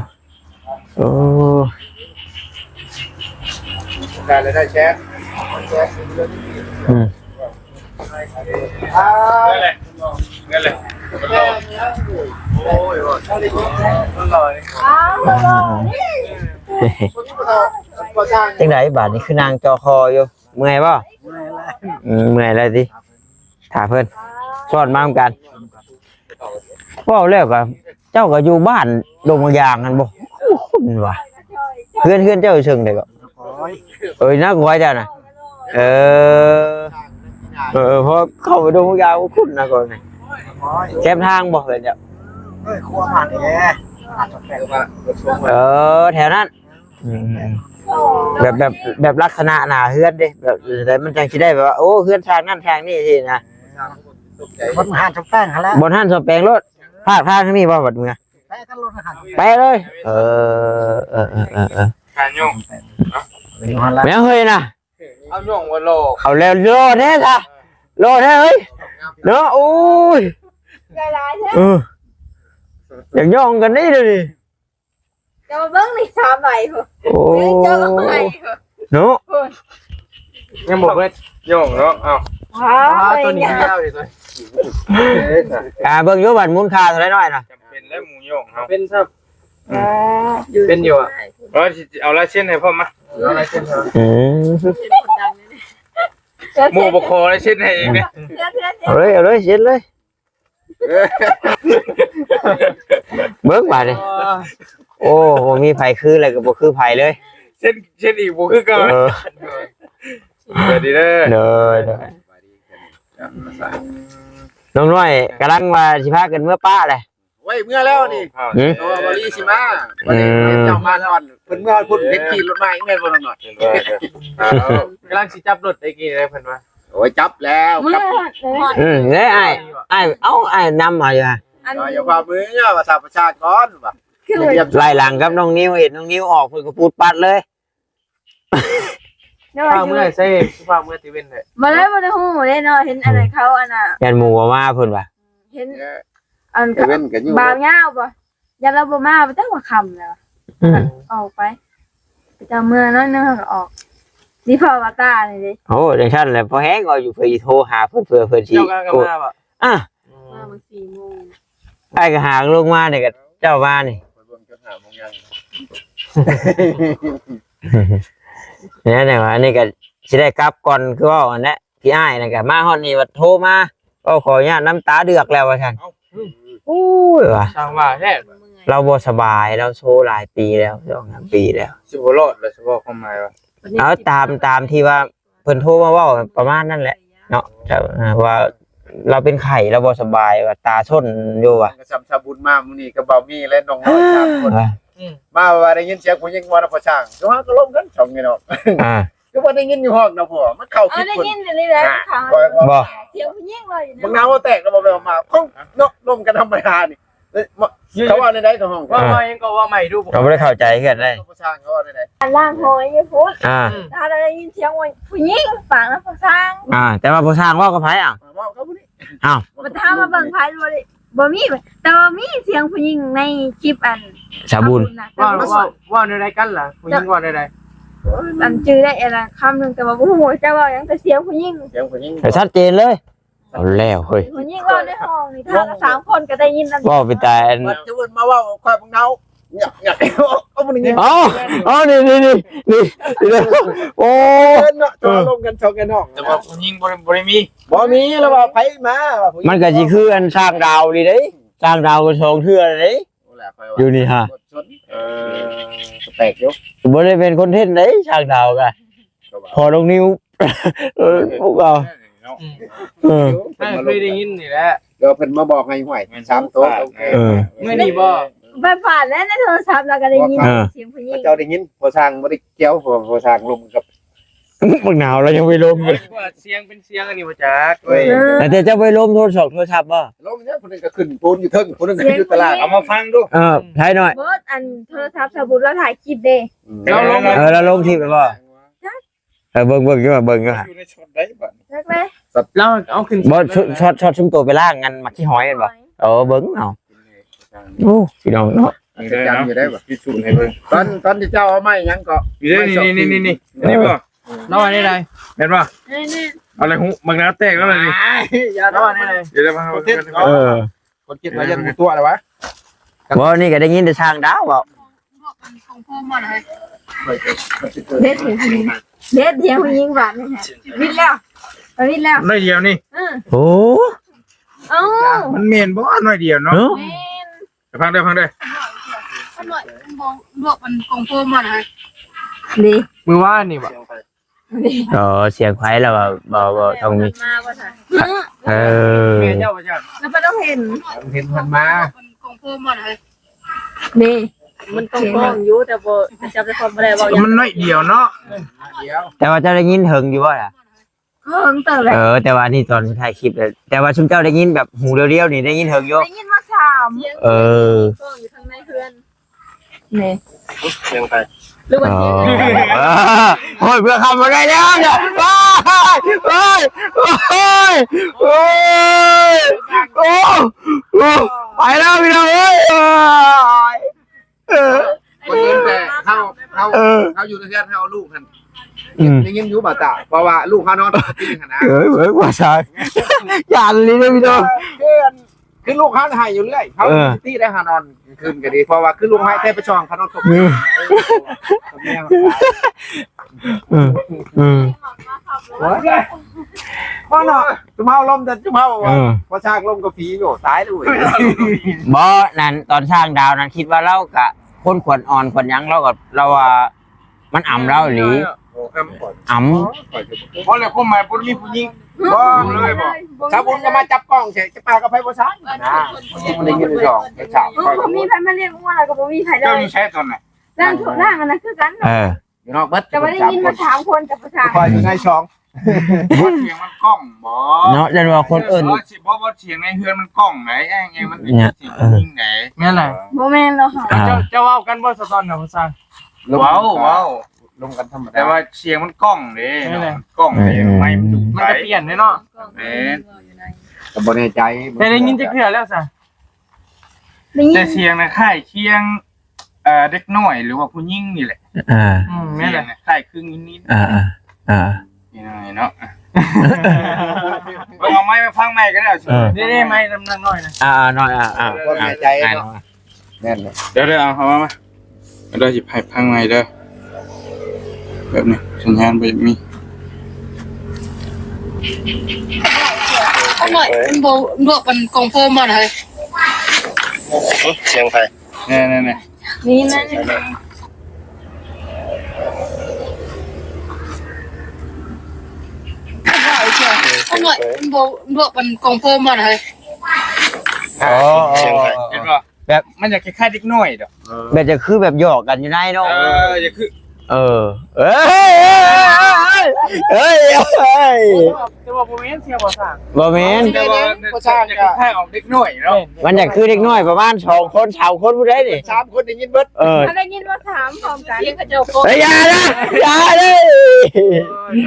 ໂອ້ ໄດ້ແລ້ວ ໄດ້ແຊະ ອືມ ນັ້ນແຫຼະ ນັ້ນແຫຼະ ໂອ້ຍ ມັນຫຼໍ່ນີ້ ຈັ່ງໃດບາດນີ້ ຄືນັ່ງຈໍຄໍຢູ່? ເມື່ອຍບໍ່? ເມື່ອຍແລ້ວ ອືມ ເມື່ອຍແລ້ວຕິ ຖ້າເພິ່ນຊ້ອນມານຳກັນ. ເວົ້າແລ້ວກໍ ເຈົ້າກໍຢູ່ບ້ານດົງໝາກຢາງຫັ້ນບໍ່? ຄຸ້ນວ່າ ເຮືອນ ເຮືອນເຈົ້າຢູ່ເທິງໃດກໍ? ເອີຍ ນາກອຍເຈົ້ານະ ເອີ ເອີ ເອີ ເພາະເຂົ້າໄປດົງໝາກຢາງຄຸ້ນນາກອຍ ແຄມທາງບໍ່ເຮືອນເຈົ້າ? ເອີຍ ຂົວມານີ້ແຫຼະ ເອີ ແຖວນັ້ນ. ອືມ ແບບ ແບບ ແບບລັກສະນະໜ້າເຮືອນເດ້ ແບບໃດມັນຈັ່ງຊິໄດ້ແບບວ່າ ໂອ້ ເຮືອນຊ່າງນັ້ນຊ່າງນີ້ຊີ້ນະ. ບ່ອນຮ້ານສ້ອມແປງຫັ້ນແຫຼະ ບ່ອນຮ້ານສ້ອມແປງໂລດ. ພາກທາງທາງນີ້ບໍ່ ບັດເມື່ອ? ແປະກັນໂລດຫັ້ນ ແປະເລີຍ. ເອີ ເອີ ເອີ ເອີ ເອີ ຫາໂຍງ ແມ່ນເຮີ້ຍນະ ເອົາໂຍງວ່າຫຼໍ່ ເອົາແລ້ວຫຼໍ່ແທ້ຊະ ຫຼໍ່ແທ້ເຮີ້ຍເນາະ. ໂອ້ຍ ຫຼາຍໆແທ້ ເອີ ຢາກຍ້ອງກັນເດ້ດຽວນີ້. ເຈົ້າເບິ່ງນີ້ ສາມໃບພຸ້ນ ໂອ້ ເຈົ້າເອົາໃໝ່ພຸ້ນເນາະ. ຍັງບໍ່ເບິດໂຍງເນາະ. ເອົ້າ ວ້າວ ໂຕນີ້ຍາວເດ້ ອ່າ ເບິ່ງຢູ່ວ່າມູນຄ່າເທົ່າໃດນ້ອຍນະ. ຈຳເປັນແລ້ວໝູໂຍງເຮົາ ເປັນຊ້ຳ ອືມ ເປັນຢູ່ອະ. ເອົາລາຍເຊັນໃຫ້ພ້ອມມາ ເອົາລາຍເຊັນໃຫ້. ອືມ ໝູ່ບໍ່ຂໍລາຍເຊັນໃຫ້ເອງເດ້. ເອົາເລີຍ ເອົາເລີຍ ເຊັນເລີຍ. ເບິ່ງບາດນີ້ ໂອ້ ບໍ່ມີໃຜຄື ແລ້ວກໍບໍ່ຄືໃຜເລີຍ. ເຊັນ ເຊັນອີກບໍ່ຄືເກົ່າ. ເອີ ສະບາຍດີເດີ. ໂດຍ ໂດຍ ນ້ອງນ້ອຍກຳລັງວ່າຊິພາກັນເມືອປ້າແຫຼະ. ໂອ້ຍ ເມືອແລ້ວນີ້ ເພາະວ່າບໍ່ລີຊິມາ ອືມ ເຈົ້າມາກ່ອນ ເພິ່ນເມືອພຸ້ນ ເຫັນຂີ່ລົດມາອີກແມ່ນບໍ່ນ້ອງນ້ອຍ? ກຳລັງຊິຈັບລົດໄດ້ກີ້ເດ້ ເພິ່ນວ່າ. ໂອ້ຍ ຈັບແລ້ວ ເມືອ ກັບ ເອີ ເດ້ອ້າຍ ອ້າຍ ເອົາ ອ້າຍນຳເອົາຢູ່. ອັນ ເອົາ ຢ່າພາມື ວ່າຖ້າປະຊາກ່ອນວ່າ ຄືໄລ່ຫຼັງກັບນ້ອງນິວ ເຫັນນ້ອງນິວອອກ ເພິ່ນກໍປູດປັດເລີຍ. ພາເມືອໃສ ພາເມືອຕິເວັນເດ້. ບໍ່ໄດ້ ບໍ່ໄດ້ຮູ້ເດ້ເນາະ ເຫັນອັນນັ້ນເຂົາ ອັນນ່າ ຢ້ານໝູ່ບໍ່ມາເພິ່ນວ່າ. ເຫັນ ເອີ ອັນ ຕາເວັນກໍຢູ່ ບ່າວຍາວບໍ່ ຢ້ານລາວບໍ່ມາ ບໍ່ຈັກວ່າຄ່ຳແລ້ວ. ອືມ ອອກໄປ ເຈົ້າເມືອໜ້ອຍໜຶ່ງ ເຮົາກໍອອກ ດີພໍວ່າຕານີ້ເດ້. ໂອ້ ຈັ່ງຊັ້ນແຫຼະ ພໍແຮງເອົາຢູ່ ເພື່ອຊິໂທຫາເພິ່ນ ເພື່ອເພິ່ນຊິ ເຈົ້າກໍມາບໍ່? ອ່ະ ອືມ ມາມື້ສີ່ໂມງ ອ້າຍກໍຫາລົງມານີ້ກໍເຈົ້າມານີ້ ຂ້ອຍເບິ່ງຈົນຫ້າໂມງຍັງ. ແນວ ແນວອັນນີ້ກໍຊິໄດ້ກັບກ່ອນ ຄືເວົ້າຫັ້ນແຫຼະ. ພີ່ອ້າຍນັ້ນກໍມາຮອດນີ້ ບັດໂທມາ ເວົ້າຂໍອະນຸຍາດ ນ້ຳຕາເດືອກແລ້ວວ່າຊັ້ນ. ເອົ້າ ໂອ້ຍ ວ່າ ຊ່າງວ່າແທ້ ລາວບໍ່ສະບາຍ ລາວໂຊຫຼາຍປີແລ້ວ ສອງສາມປີແລ້ວ ຊິບໍ່ລອດແລ້ວ ສະເພາະຄວາມໝາຍວ່າ ເອົາ ຕາມ ຕາມທີ່ວ່າເພິ່ນໂທມາເວົ້າປະມານນັ້ນແຫຼະເນາະ ແຕ່ວ່າລາວເປັນໄຂ້ ລາວບໍ່ສະບາຍ ວ່າຕາຊົນຢູ່ວ່າ. ກໍຊ່ຳຊາບຸນມາມື້ນີ້ກັບບ່າວມີ ແລະ ນ້ອງນ້ອຍ ສາມຄົນ ອືມ ມາວ່າໄດ້ຍິນສຽງຜູ້ຍິງເວົ້ານຳພໍ່ຊ່າງ ເຮົາກໍລົມກັນ ສອງພີ່ນ້ອງ ອ່າ ຄືວ່າໄດ້ຍິນຢູ່ຫ້ອງນະ ເພາະວ່າມັນເຂົ້າຜິດຄົນ. ເອີ ໄດ້ຍິນຢູ່ນີ້ແຫຼະ ອ່າ ເຂົາ ບໍ່ ສຽງຜູ້ຍິງເວົ້າຢູ່ນະ ບັກນາວແຕກແລ້ວບໍ່ແມ່ນອອກມາ ເວົ້ານົກລົມກັນທຳມະດານີ້. ເອີ ເວົ້າແນວໃດກໍຫ້ອງ ເວົ້າ ເວົ້າຫຍັງກໍເວົ້າໃໝ່ດູ. ເຮົາບໍ່ໄດ້ເຂົ້າໃຈຄືກັນເດ້ ພາສາເຂົາເວົ້າແນວໃດ ລ້າງຫອຍຢູ່ພຸ້ນ ອ່າ ຖ້າໄດ້ຍິນສຽງວ່າຜູ້ຍິງປາກນະພາສາ ອ່າ ແຕ່ວ່າພາສາເວົ້າກັບໃຜອ່ະ? ເວົ້າກັບຜູ້ນີ້ ອ້າວ ມັນຖາມວ່າເບິ່ງໃຜບໍ່ໄດ້ ບໍ່ມີ ແຕ່ວ່າມີສຽງຜູ້ຍິງໃນຄລິບອັນ ສາບຸນ ເວົ້າ ເວົ້າ ເວົ້າແນວໃດກັນລະ? ຜູ້ຍິງເວົ້າແນວໃດ? ອັນຈື່ໄດ້ອັນລະຄຳໜຶ່ງ ແຕ່ວ່າບໍ່ຮູ້ວ່າຈະເວົ້າຫຍັງ ແຕ່ສຽງຜູ້ຍິງ ສຽງຜູ້ຍິງ ແຕ່ຊັດເຈນເລີຍ. ເອົາແລ້ວເຮີ້ຍ ຜູ້ຍິງເວົ້າໃນຫ້ອງນີ້ ຖ້າສາມຄົນກໍໄດ້ຍິນນຳ ເວົ້າໄປແຕ່ ຈະເອີ້ນມາເວົ້າຄວາຍບັກນາວ ເອົາ ເອົາ ນີ້ ນີ້ ນີ້ ໂອ້ ເອີ້ນເນາະ ເຈົ້າລົມກັນ ເຈົ້າກັນນ້ອງ ແຕ່ວ່າຜູ້ຍິງບໍ່ໄດ້ ບໍ່ໄດ້ມີ ບໍ່ມີ ລະວ່າໃຜມາ ວ່າຜູ້ຍິງ ມັນກໍຊິຄືອັນຊ່າງດາວນີ້ເດ້ ຊ່າງດາວກໍສອງເທື່ອເດ້ ໂອ້ ແຫຼະຂ້ອຍວ່າ ຢູ່ນີ້ຫາ ເອີ ສະແຕັກຢູ່ ບໍ່ໄດ້ເປັນຄອນເທັນເດ້ ຊ່າງດາວກະ ພໍນ້ອງນິວ ເອີ ພວກເຮົາ ອືມ ເອີ ເຄີຍໄດ້ຍິນນີ້ແຫຼະ ດຽວເພິ່ນມາບອກໃຫ້ ຫ້ວຍ ສາມໂຕ ເອີ ມື້ນີ້ບໍ່ ໄປຝາກແລ້ວໃນໂທລະສັບ ລະກະໄດ້ຍິນ ເອີ ສຽງຜູ້ຍິງ ເຈົ້າໄດ້ຍິນ ພໍ່ຊ່າງບໍ່ໄດ້ກ່ຽວ ເພາະພໍ່ຊ່າງລົມກັບ ບັກນາວລະຍັງໄປລົມ ວ່າສຽງເປັນສຽງອັນນີ້ບໍ່ຈັກເວີຍ ເອີ ແຕ່ເຈົ້າໄປລົມໂທລະສັບ ໂທລະສັບບໍ່? ລົມແລ້ວ ຜູ້ໜຶ່ງກໍຂຶ້ນປູນຢູ່ເທິງ ຜູ້ໜຶ່ງກໍຢູ່ຕະຫຼາດ ເອົາມາຟັງດູ ເອີ ໄທໜ້ອຍ ເບິດອັນໂທລະສັບ ສາບຸນລາວຖ່າຍຄລິບເດ້ ເອີ ລາວລົງ ເອີ ລາວລົງຄລິບແລ້ວບໍ່? ເອີ ເບິ່ງ ເບິ່ງຢູ່ ເບິ່ງຢູ່ ຢູ່ໃນຊັອດໃດບາດນີ້ ຈັກແຫຼະ ລາວເອົາຂຶ້ນ ບໍ່ ຊັອດ ຊັອດຊຸມໂຕໄປລ້າງອັນໝາກຂີ້ຫອຍແມ່ນບໍ່? ເອີ ເບິ່ງເອົາ ໂອ້ ພີ່ນ້ອງເນາະ ຈະຈຳຢູ່ໄດ້ບໍ່? ພິສູດໃຫ້ເບິ່ງ ຕອນ ຕອນທີ່ເຈົ້າເອົາໄມ້ຫຍັງເກາະ? ນີ້ ນີ້ ນີ້ ນີ້ ນີ້ບໍ່? ລາວວ່າແນວໃດ? ແມ່ນບໍ່? ນີ້ໆ ເອົາແລ້ວຫູບັກນາແຕກແລ້ວນີ້. ລາວວ່າແນວໃດ? ດຽວມາ ເອີ ຄົນຄິດວ່າຢ້ານໝູຕົວະແລ້ວວະ? ບໍ່ ນີ້ກໍໄດ້ຍິນແຕ່ຊ່າງດາວເວົ້າ. ເດັດ ເດັດດຽວຍິງບາດນີ້ ວິດແລ້ວ ວິດແລ້ວ ໜ້ອຍດຽວນີ້. ເອີ ໂອ້ ເອົ້າ ມັນແມ່ນບໍ່? ໜ້ອຍດຽວເນາະ. ເອີ ແມ່ນ ຟັງເດີ ຟັງເດີ ໜ້ອຍ ບໍ່ລວກມັນກົງໂພມບໍ່ນະ. ນີ້ ມື້ວານນີ້ບໍ່? ອໍ ສຽງໃຜລະວ່າ ບໍ່ ບໍ່ຕ້ອງມີ ມາບໍ່ທັນ. ເອີ ແມ່ເຈົ້າວ່າຈັ່ງ ແລ້ວບໍ່ຕ້ອງເຫັນ ເຫັນເພິ່ນມາ ກົງໂພມບໍ່ນະ. ນີ້ ມັນຕ້ອງຟ້ອງຢູ່ ແຕ່ບໍ່ ຈັບໃຈຄວາມບໍ່ໄດ້ ເວົ້າຫຍັງ ມັນໜ້ອຍດຽວເນາະ. ແຕ່ວ່າເຈົ້າໄດ້ຍິນເຖິງຢູ່ບໍ່ລະ? ເຖິງເຕີບແຫຼະ. ເອີ ແຕ່ວ່າອັນນີ້ຕອນຖ່າຍຄລິບ ແຕ່ວ່າຊຸມເຈົ້າໄດ້ຍິນແບບຫູລຽວໆນີ້ ໄດ້ຍິນເຖິງຢູ່ ໄດ້ຍິນວ່າສາມ. ເອີ ຟ້ອງຢູ່ທາງໃນເຮືອນ ນີ້ ສຽງໃຜ? ຫຼືວ່າສຽງ ອໍ ໂອ້ຍ ເພື່ອຄຳບໍ່ໄດ້ແລ້ວເນຍ. ໂອ້ຍ ໂອ້ຍ ໂອ້ຍ ໂອ້ຍ ໂອ້ຍ ໄປແລ້ວພີ່ນ້ອງເອີຍ. ເອີ ບໍ່ຍິນແຕ່ເຮົາ ເຮົາ ເອີ ເຮົາຢູ່ໃນເຮືອນ ເຮົາເອົາລູກຫັ້ນ ອືມ ໄດ້ຍິນຢູ່ບໍ່ຕາ ເພາະວ່າລູກເຮົານອນປົກກະຕິຫັ້ນນະ. ເອີ ເອີ ວ່າຊະ ຢ້ານອີ່ຫຼີເດ້ພີ່ນ້ອງ ຄື ຄືລູກເຮົາໄຫ້ຢູ່ເລື້ອຍ ເຮົາ ເອີ ມີສະຕິໄດ້ ເຮົານອນກາງຄືນກໍດີ ເພາະວ່າຄືລູກເຮົາໄຫ້ແຕ່ໄປຊ່ອງເຂົານອນຕົກ ອືມ ເອີ ເອີ ໂອ້ຍ ບໍ່ເນາະ ຈຸມເຮົາລົມແຕ່ຈຸມເຮົາ ເອີ ພໍຊ່າງລົມກັບຜີ ໂອ້ ຕາຍເລີຍ. ບໍ່ ນັ້ນຕອນຊ່າງດາວນັ້ນ ຄິດວ່າລາວກະຄົນຂວັນອ່ອນຂວັນຫຍັງ ລາວກໍ ລາວວ່າມັນອຳລາວອີ່ຫຼີ. ໂອ້ ອຳ ອຳ ບໍ່ແລ້ວ ຄວາມໝາຍບໍ່ໄດ້ມີຜູ້ຍິງ ບໍ່ເລີຍບໍ່? ຊາວບຸນກໍມາຈັບກ້ອງໃສ່ ຈະປາກັບໃຜບໍ່ຊ່າງນະ ບໍ່ໄດ້ຍິນສອງສາມ ບໍ່ມີໃຜມາລ້ຽງງົວ ແລ້ວກໍບໍ່ມີໃຜເລີຍ. ເຈົ້າຢູ່ໃສຕອນນັ້ນ? ລ້າງຖ້ວຍລ້າງອັນນັ້ນຄືກັນ ເອີ ຢູ່ນອກເບິດ ແຕ່ວ່າໄດ້ຍິນມາສາມຄົນ ຈະປະສານ ຂ້ອຍຢູ່ໃນຊ່ອງ ບໍ່ ສຽງມັນກ້ອງບໍ່ເນາະ ຢ້ານວ່າຄົນອື່ນ ບໍ່ ຊິບໍ່ ບໍ່ ສຽງໃນເຮືອນມັນກ້ອງໃດ ແອງ ແອງ ມັນເປັນສຽງຜູ້ຍິງໃດ. ແມ່ນລະ ບໍ່ແມ່ນດອກ ເຈົ້າ ເຈົ້າເວົ້າກັນບໍ່ ສະຕອນນະ ພາສາ? ເວົ້າ ເວົ້າ ລົມກັນທຳມະດາ ແຕ່ວ່າສຽງມັນກ້ອງເດ້ ແມ່ນແຫຼະ ມັນກ້ອງເດ້ ເອີ ໄມມັນດຸ ມັນກະປ່ຽນເດ້ເນາະ. ແມ່ນ ກໍບໍ່ແນ່ໃຈ ແຕ່ໄດ້ຍິນຈັກເທື່ອແລ້ວຊະ? ໄດ້ຍິນ ແຕ່ສຽງນະຄ້າຍຄຽງ ເອີ ເດັກນ້ອຍ ຫຼືວ່າຜູ້ຍິງນີ້ແຫຼະ. ອ່າ ອືມ ແມ່ນແຫຼະ ສຽງນະຄ້າຍຄືງນິດໆ. ອ່າ ອ່າ ອ່າ ນີ້ເນາະ ເບິ່ງເອົາໄມ້ມາຟັງໃໝ່ກໍໄດ້. ເອີ ນີ້ໆ ໄມ້ນຳນາງນ້ອຍນະ. ອ່າ ນ້ອຍ ອ່າ ອ່າ ບໍ່ແນ່ໃຈເນາະ. ແມ່ນແຫຼະ ດຽວໆ ເອົາເຂົ້າມາ ມາ ດຽວຊິໃຫ້ຟັງໃໝ່ເດີ ແບບນີ້ສັນຍານບໍ່ຢາກມີ. ເອົາໜ້ອຍ ມັນບໍ່ລວກ ມັນກົງໂພມບໍ່ນະເຮີ້ຍ. ສຽງໃຜ? ແນ່ໆໆ ນີ້ນະ ເອົາໜ້ອຍ ມັນບໍ່ລວກ ມັນກົງໂພມບໍ່ນະເຮີ້ຍ. ອໍ ສຽງໃຜ? ເຫັນບໍ່? ແບບມັນຢາກຄ້າຍໆເດັກນ້ອຍດອກ ເອີ ແບບຈະຄືແບບຫຍອກກັນຢູ່ໃນເນາະ. ເອີ ຢາກຄື ເອີ ເອີຍ ເອີຍ ເອີຍ ເອີຍ ແຕ່ວ່າບໍ່ແມ່ນ ເຊື່ອບໍ່ຊ່າງ ບໍ່ແມ່ນ ແຕ່ວ່າບໍ່ຊ່າງ ຢາກຄ້າຍໆອອກເດັກນ້ອຍເນາະ. ມັນຢາກຄືເດັກນ້ອຍປະມານສອງຄົນ ສາມຄົນ ຜູ້ໃດນີ້ ສາມຄົນໄດ້ຍິນເບິດ. ເອີ ໄດ້ຍິນວ່າສາມພ້ອມກັນ ສຽງເຂົາເຈົ້າກໍ ເອີຍ ຢ່າເດີ ຢ່າເດີ.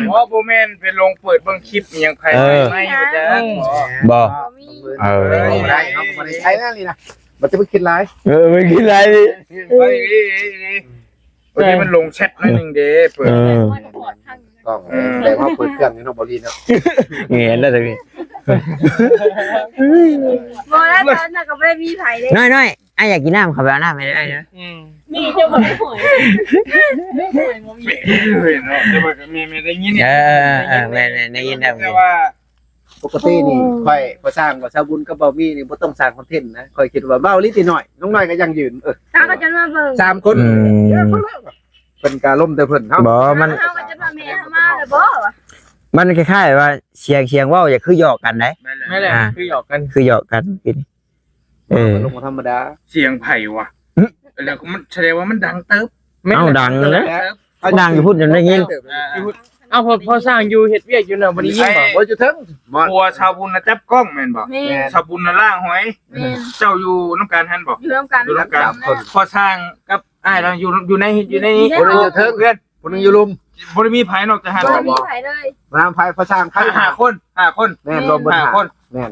ອໍ ບໍ່ແມ່ນໄປລົງເປີດເບິ່ງຄລິບອີ່ຫຍັງໃຜ ເອີ ໄໝ້ຢູ່ຈັກ ບໍ່ ບໍ່ມີ ເອີ ບໍ່ໄດ້ ເຮົາບໍ່ໄດ້ໃຊ້ແນວນີ້ນະ. ບໍ່ຕ້ອງໄປຄິດຫຼາຍ ເອີ ໄປຄິດຫຼາຍນີ້ ເອີ ນີ້ ນີ້ ນີ້ ເອີ ນີ້ມັນລົງແຊັດໜ້ອຍໜຶ່ງເດ້ ເປີດ ເອີ ກ້ອງ ເອີ ແຕ່ວ່າເປີດເຄື່ອງຢູ່ເນາະ ບໍ່ລີເນາະ ແມ່ນແລ້ວ ແຕ່ນີ້ ບໍ່ໄດ້ ຕອນນັ້ນກໍບໍ່ໄດ້ມີໃຜເດ້. ນ້ອຍໆ ອ້າຍຢາກກິນນ້ຳ ເຂົ້າໄປເອົານ້ຳໃຫ້ອ້າຍເດີ. ອືມ ນີ້ເຈົ້າບໍ່ໄດ້ຫອຍ ຫອຍບໍ່ມີ ເອີ ແມ່ນໆ ໄດ້ຍິນ ເອີ ເອີ ແມ່ນໆ ໄດ້ຍິນແລ້ວ ແຕ່ວ່າ ປົກກະຕິນີ້ ໂອ້ ຂ້ອຍ ພໍ່ຊ່າງ ບ່າວບຸນກັບບ່າວມີນີ້ ບໍ່ຕ້ອງສ້າງຄອນເທັນນະ. ຂ້ອຍຄິດວ່າເວົ້າລີຕິໜ້ອຍ ນ້ອງນ້ອຍກໍຍັງຢືນ ເອີ ເຮົາກໍຈົນມາເບິ່ງ ສາມຄົນ ອືມ ເພິ່ນກໍລົມແຕ່ເພິ່ນ ເຮົາ ບໍ່ ມັນ ເຮົາກໍຈົນວ່າແມ່ເຮົາມາແລ້ວບໍ່ ມັນຄ້າຍໆວ່າສຽງ ສຽງເວົ້າຢ່າຄືຫຍອກກັນໄດ໋. ແມ່ນແຫຼະ ອ່າ ຄືຫຍອກກັນ ຄືຫຍອກກັນ ເອີ ລົມທຳມະດາ. ສຽງໃຜວະ? ແລ້ວມັນສະແດງວ່າມັນດັງເຕີບ. ເອົ້າ ດັງເລີຍ ດັງຢູ່ພຸ້ນຈົນໄດ້ຍິນ. ເອົ້າ ພໍ່ ພໍ່ຊ່າງຢູ່ເຮັດວຽກຢູ່ນະ ບໍ່ໄດ້ຍິນບໍ່? ບໍ່ ຢູ່ເທິງ ຜົວຊາວບຸນນະຈັບກ້ອງແມ່ນບໍ່? ແມ່ນ ຊາວບຸນນະລ້າງຫອຍ. ແມ່ນ ເຈົ້າຢູ່ນຳກັນຫັ້ນບໍ່? ຢູ່ນຳກັນ ຢູ່ນຳກັນ ພໍ່ຊ່າງກັບອ້າຍລາວຢູ່ ຢູ່ໃນ ຢູ່ໃນນີ້ ຜູ້ໜຶ່ງຢູ່ເທິງເຮືອນ ຜູ້ໜຶ່ງຢູ່ລຸ່ມ ບໍ່ໄດ້ມີໃຜນອກຈາກຫັ້ນ ບໍ່ໄດ້ມີໃຜເລີຍ. ມານຳໃຜ ພໍ່ຊ່າງໃຜ ຫ້າຄົນ ຫ້າຄົນ ແມ່ນ ລວມເບິດຫ້າຄົນ ແມ່ນ.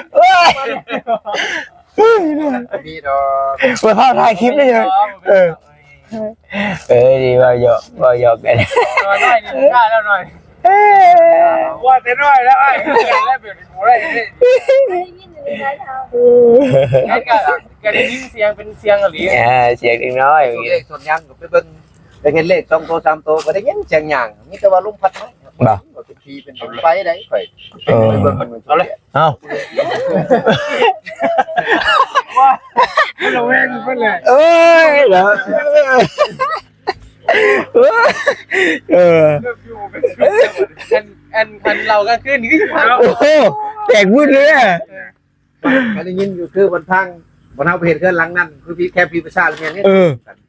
ໂອ້ຍ ບໍ່ມີດອກ ບໍ່ພາບຖ່າຍຄລິບເລີຍ ເອີ ເອີ ດີ ເວົ້າຫຍອກ ເວົ້າຫຍອກກັນ ເອີ ນ້ອຍນີ້ຂ້າແລ້ວໜ້ອຍ ເອີ ວ່າແຕ່ນ້ອຍແລ້ວອ້າຍ ແບບນີ້ບໍ່ໄດ້ເດ້ ໄດ້ຍິນຢູ່ໃນເຮົາ ກໍ ກໍໄດ້ຍິນສຽງເປັນສຽງອີ່ຫຼີ ເອີ ສຽງເດັກນ້ອຍ ສ່ວນເລກສ່ວນຫຍັງກໍໄປເບິ່ງ ໄດ້ເຫັນເລກສອງໂຕສາມໂຕ ກໍໄດ້ຍິນສຽງຍ່າງ ມີແຕ່ວ່າລົມພັດມາ ບໍ່ ວ່າເປັນຜີເປັນໄຟໄດ໋ ຂ້ອຍ ເອີ ໄປເບິ່ງມັນ ເອົາເລີຍ ເອົາ ວ່າລະແວງເພິ່ນແຫຼະ ເອີຍ ເນາະ ເອີ ເອີ ອັນ ອັນ ອັນເລົ່າກາງຄືນນີ້ຄື ໂອ້ໂຫ ແຕກວືດເລີຍ ເອີ ໄດ້ຍິນຢູ່ ຄືບ່ອນທາງ ບ່ອນເຮົາໄປເຮັດເຮືອນຫຼັງນັ້ນ ຄືພີ່ ແຄມຜີປາສາດແມ່ນນີ້ ເອີ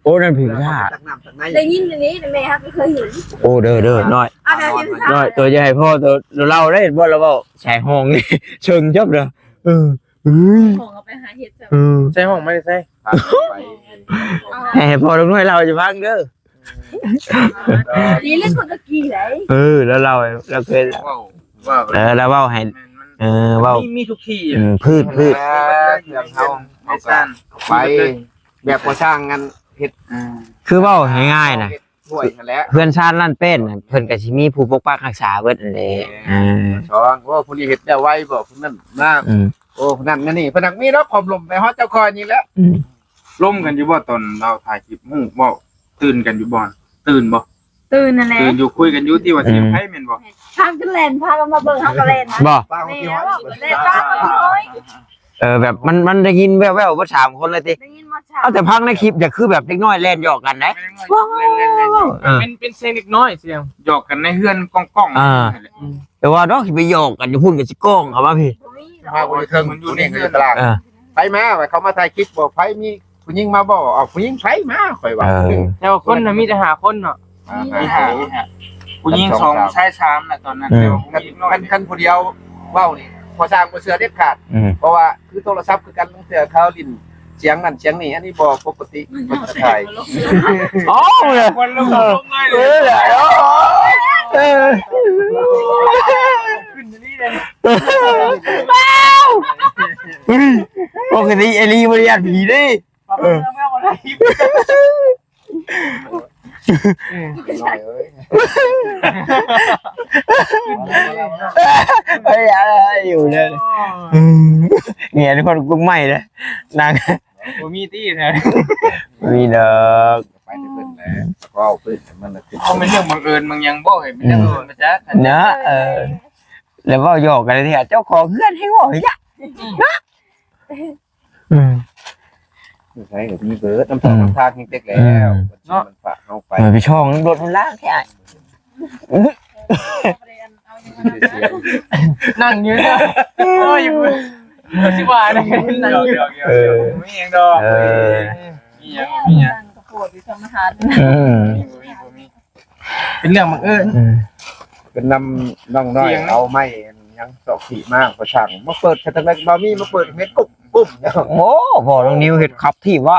ໂອ້ ນັ້ນຜີປາສາດ ຕັກນ້ຳຕັກໃນ ໄດ້ຍິນຢູ່ນີ້ ແມ່ເຮົາກໍເຄີຍເຫັນ ໂອ້ ເດີ ເດີ ນ້ອຍ ເອົາແຕ່ຜີປາສາດ ນ້ອຍ ໂຕຢ່າໃຫ້ພໍ່ໂຕເລົ່າໄດ້ ເຫັນບໍ່ລະເວົ້າສາຍຫ້ອງນີ້ ເຊີງຈັບເດີ ເອີ ເອີຍ ຫ້ອງເອົາໄປຫາເຮັດ ເອີ ໃສ່ຫ້ອງມາແຕ່ໃສ ໃຫ້ພໍ່ເດັກນ້ອຍເລົ່າໃຫ້ຟັງເດີ ນີ້ເລື່ອງຄົນຕະກີ້ໄດ໋ ເອີ ລາວເລົ່າ ລາວເຄີຍ ເວົ້າ ເວົ້າ ເອີ ລາວເວົ້າໃຫ້ ແມ່ນ ມັນ ເອີ ເວົ້າ ມີ ມີທຸກທີ່ ອືມ ພືດ ພືດ ເອີ ເລື່ອງເຮົາ ໃນຊານ ໄປ ແບບກໍ່ສ້າງງານເຮັດ ອ່າ ຄືເວົ້າງ່າຍໆນະ ເຮັດຫ້ວຍຫັ້ນແຫຼະ ເຮືອນຊານລ້ານແປ້ນນະ ເພິ່ນກໍຊິມີຜູ້ປົກປັກຮັກສາເບິດຫັ້ນແຫຼະ ແມ່ນ ອ່າ ສອງ ໂອ້ ຜູ້ນີ້ເຮັດແລ້ວໄວບໍ ຜູ້ນັ້ນມາ ອືມ ໂອ້ ຜູ້ນັ້ນມານີ້ ເພິ່ນຫາກມີດອກຄວາມລົມໄປຮອດເຈົ້າຂ້ອຍນີ້ແຫຼະ ອືມ ລົມກັນຢູ່ບໍ່ຕອນລາວຖ່າຍຄລິບ ຮູ້ບໍ່? ຕື່ນກັນຢູ່ບໍ່? ຕື່ນບໍ່? ຕື່ນນັ້ນແຫຼະ ຕື່ນຢູ່ ຄຸຍກັນຢູ່ ທີ່ວ່າ ອືມ ຊິໄປແມ່ນບໍ່? ພາກັນແລ່ນ ພາກັນມາເບິ່ງ ເຮົາກໍແລ່ນນະ ບໍ່? ແມ່ນ ເວົ້າກັນແລ່ນ ເອີ ແບບມັນ ມັນໄດ້ຍິນແວ່ວໆເບິດສາມຄົນເລີຍຕິ? ໄດ້ຍິນໝົດ ເອົາແຕ່ຟັງໃນຄລິບ ຢາກຄືແບບເດັກນ້ອຍແລ່ນຫຍອກກັນໄດ໋ ເອີ ເປັນ ເປັນສຽງເດັກນ້ອຍ ສຽງຫຍອກກັນໃນເຮືອນກ້ອງໆ ອ່າ ນັ້ນແຫຼະ ອືມ ແຕ່ວ່າເນາະ ຊິໄປຫຍອກກັນຢູ່ພຸ້ນກໍຊິກ້ອງເອົາວ່າພີ້ ບໍ່ມີ ມາບໍ່ໄດ້ເທິງ ມັນຢູ່ໃນເຮືອນ ຢູ່ຕະຫຼາດ ເອີ ໃຜມາ ວ່າເຂົາມາຖ່າຍຄລິບບໍ່ ໃຜມີຜູ້ຍິງມາບໍ່ ເອົາຜູ້ຍິງໃຜມາ ຂ້ອຍວ່າ ເອີ ແຕ່ວ່າຄົນນະມີແຕ່ຫ້າຄົນເນາະ ອ່າ ມີຫ້າ ຜູ້ຍິງສອງ ຊາຍສາມນະຕອນນັ້ນ ອືມ ແຕ່ວ່າຜູ້ຍິງນ້ອຍ ຄັນ ຄັນຜູ້ດຽວເວົ້ານີ້ ພໍ່ຊ່າງບໍ່ເຊື່ອເດັດຂາດ ອືມ ເພາະວ່າຄືໂທລະສັບຄືກັນ ລາງເທື່ອເຂົາຫຼິ້ນສຽງນັ້ນສຽງນີ້ ອັນນີ້ບໍ່ປົກກະຕິ ມັນຈະຖ່າຍ ເອົາເລີຍ ເອີ ເອີ ຂຶ້ນນີ້ເດ້ ວ້າວ ເຮີ້ຍ ປົກກະຕິໄອ້ລີບໍ່ໄດ້ຢ້ານຜີເດ້. ເອີ ນ້ອຍເອີຍ ເອີຍ ຢູ່ເດີ ເອີ ເມຍຄົນກຸກໃໝ່ເດີ ນາງ ບໍ່ມີຕິແທ້ ບໍ່ມີດອກ ໄປແຕ່ເພິ່ນແຫຼະ ເວົ້າເພິ່ນ ມັນລະຄື ເອົາ ມັນເລື່ອງບັງເອີນບາງຢ່າງບໍ່ ເອີຍ ມັນເລື່ອງ ອືມ ເອີນມາຈາກ ເນາະ ເອີ ແລ້ວເວົ້າຫຍອກກັນເທື່ອ ເຈົ້າຂອງເຮືອນໃຫ້ເວົ້າຫຍັງ ອືມ ເນາະ ອືມ ໃສກໍມີເບີດ ນຳທາງ ອືມ ນຳທາງເຮັດແລ້ວ ອືມ ເນາະ ມັນຝາກເຮົາໄປ ເອີ ໄປຊ່ອງລົດມັນລາກແທ້ ນັ່ງຢູ່ເນາະ ໂອ້ຍ ຊິວ່າໄດ້ ນັ່ງຢູ່ ເອີ ມີຫຍັງດອກ ເອີ ມີຫຍັງ ມີຫຍັງ ນັ່ງກະໂພດຢູ່ທຳມະທານ ອືມ ບໍ່ມີ ບໍ່ມີ ເປັນເລື່ອງບັງເອີນ ເປັນນຳນ້ອງນ້ອຍ ສຽງ ເອົາໄມ້ຫຍັງສອກຂີ້ມາ ກໍຊ່າງມາເປີດ ຄັນແມ່ນບໍ່ມີມາເປີດເມັດກຸບກຸບ. ໂອ້ ພໍ່ນ້ອງນິວເຮັດຄັບທີ່ວະ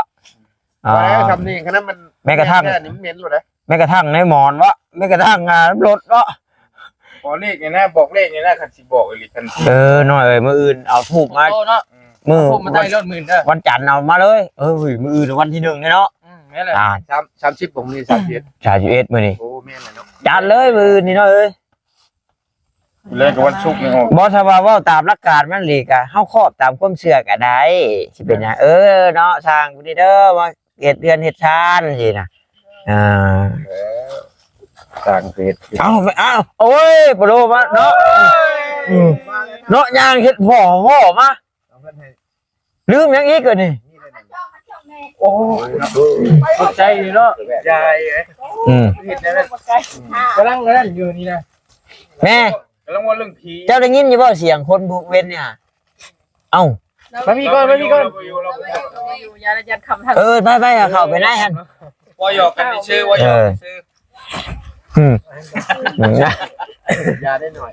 ອ່າ ບໍ່ໄດ້ ຊ່ຳນີ້ ຄັນນັ້ນມັນ ແມ່ນກະທັ່ງ ແມ່ນແທ້ນີ້ມັນເໝັນໂລດເດ້ ແມ່ນກະທັ່ງໃນໝອນວະ ແມ່ນກະທັ່ງ ອ່າ ລົດເນາະ ບອກເລກນີ້ນະ ບອກເລກນີ້ນະ ຄັນຊິບອກອີ່ຫຼີ ຄັນ ເອີ ນ້ອຍເອີຍ ມື້ອື່ນເອົາທູບມາ ໂອ້ເນາະ ມື້ ເອົາທູບມາໄຕ້ລົດມື້ອື່ນເດີ ວັນຈັນເອົາມາເລີຍ ເອີຍ ມື້ອື່ນວັນທີໜຶ່ງເລີຍເນາະ. ອືມ ແມ່ນແຫຼະ ອ່າ ສາມ ສາມສິບບໍ່ ມື້ນີ້ ສາມສິບເອັດ ສາມສິບເອັດມື້ນີ້ ໂອ້ ແມ່ນແຫຼະເນາະ ຈັດເລີຍມື້ອື່ນນີ້ເນາະເອີຍ ແລະກໍວັນສຸກນີ້ອອກ ບໍ່ ຖ້າວ່າເວົ້າຕາມຫຼັກການມັນອີ່ຫຼີກະ ເຮົາຄອບຕາມຄວາມເຊື່ອກໍໄດ້ ຊິເປັນຫຍັງ ເອີ ເນາະ ຊ່າງຜູ້ນີ້ເດີ ມາເຮັດເຮືອນເຮັດຊານຈັ່ງຊີ້ນະ ອ່າ ເອີ ຊ່າງເຮັດ ເອົາ ເອົາ ໂອ້ຍ ປະໂລມາເນາະ ໂອ້ຍ ອືມ ເນາະ ຍ່າງເຮັດພໍ້ ພໍ້ມາ ເອົາເງິນໃຫ້ ລືມຫຍັງອີກເກີດນີ້ ໂອ້ ຂອບໃຈເນາະ ຢາຍເອີຍ ອືມ ເຮັດແນວນັ້ນ ກຳລັງນັ້ນຢູ່ນີ້ນະ ແມ່ ກຳລັງເວົ້າເລື່ອງຜີ ເຈົ້າໄດ້ຍິນຢູ່ບໍ່ສຽງຄົນບຸກເວັນນີ້ຫາ ເອົ້າ ມາພີ້ກ່ອນ ມາພີ້ກ່ອນ ຢູ່ ຢູ່ ຢູ່ ຢ່າ ຢ່າຄຳທາງ ເອີ ໄປໆ ເຂົ້າໄປໃນຫັ້ນ ເວົ້າຫຍອກກັນຊື່ໆ ເວົ້າຫຍອກກັນຊື່ໆ ອືມ ຢ່າໄດ້ໜ້ອຍ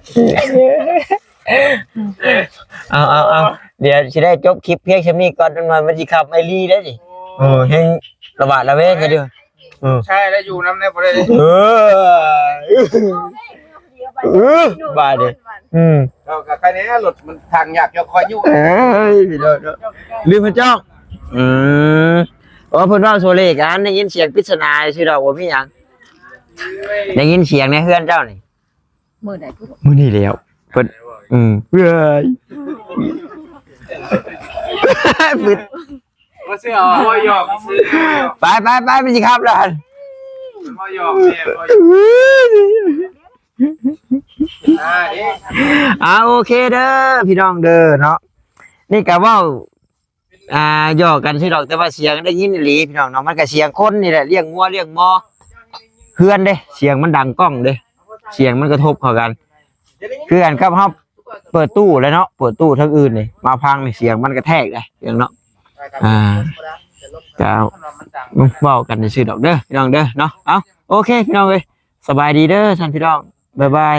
ເອົາ ເອົາ ເອົາ ດຽວຊິໄດ້ຈົບຄລິບພຽງສ່ຳນີ້ກ່ອນ ຈັກໜ້ອຍມັນຊິຄ່ຳໄອລີເດ້ນີ້ ເອີ ແຮງລະຫວາດລະແວງກັນຢູ່ ເອີ ໃຊ່ແລ້ວ ຢູ່ນຳແດ່ບໍ່ໄດ້ ເອີ ເອີ ບາດນີ້ ອືມ ເອົາ ກໍໃຄແດ່ ລົດມັນທາງຍາກ ຢອກຄອຍຢູ່ ເອີຍ ພີ່ນ້ອງເນາະ ລືມເພິ່ນເຈົ້າ ອືມ ໂອ້ ເພິ່ນເວົ້າໂຊເລກ ອັນໄດ້ຍິນສຽງປິດສະໜາຊື່ດອກ ບໍ່ມີຫຍັງ ໄດ້ຍິນສຽງໃນເຮືອນເຈົ້ານີ້ ມື້ໃດພຸ້ນ ມື້ນີ້ແລ້ວ ເພິ່ນ ອືມ ເອີຍ ປຶດ ບໍ່ເຊື່ອ ບໍ່ຫຍອກຊື່ ໄປໆໆ ມັນຊິຂັບແລ້ວຫັ້ນ ບໍ່ຫຍອກແມ່ ບໍ່ຫຍອກ ອ່າ ເດ້ ອ່າ ໂອເຄເດີ ພີ່ນ້ອງເດີເນາະ ນີ້ກະເວົ້າ ອ່າ ຫຍອກກັນຊື່ດອກ ແຕ່ວ່າສຽງໄດ້ຍິນອີ່ຫຼີພີ່ນ້ອງເນາະ ມັນກະສຽງຄົນນີ້ແຫຼະ ລ້ຽງງົວລ້ຽງໝໍ ເຮືອນເດ້ ສຽງມັນດັງກ້ອງເດ້ ສຽງມັນກະທົບເຂົ້າກັນ ຄືກັນກັບເຮົາເປີດຕູ້ແຫຼະເນາະ ເປີດຕູ້ທາງອື່ນນີ້ມາຟັງນີ້ ສຽງມັນກະແທກເດ້ ສຽງເນາະ ອ່າ ກະເວົ້າກັນຊື່ດອກເດີ ພີ່ນ້ອງເດີເນາະ ເອົ້າ ໂອເຄ ພີ່ນ້ອງເອີຍ ສະບາຍດີເດີ ທ່ານພີ່ນ້ອງ ບາຍບາຍ.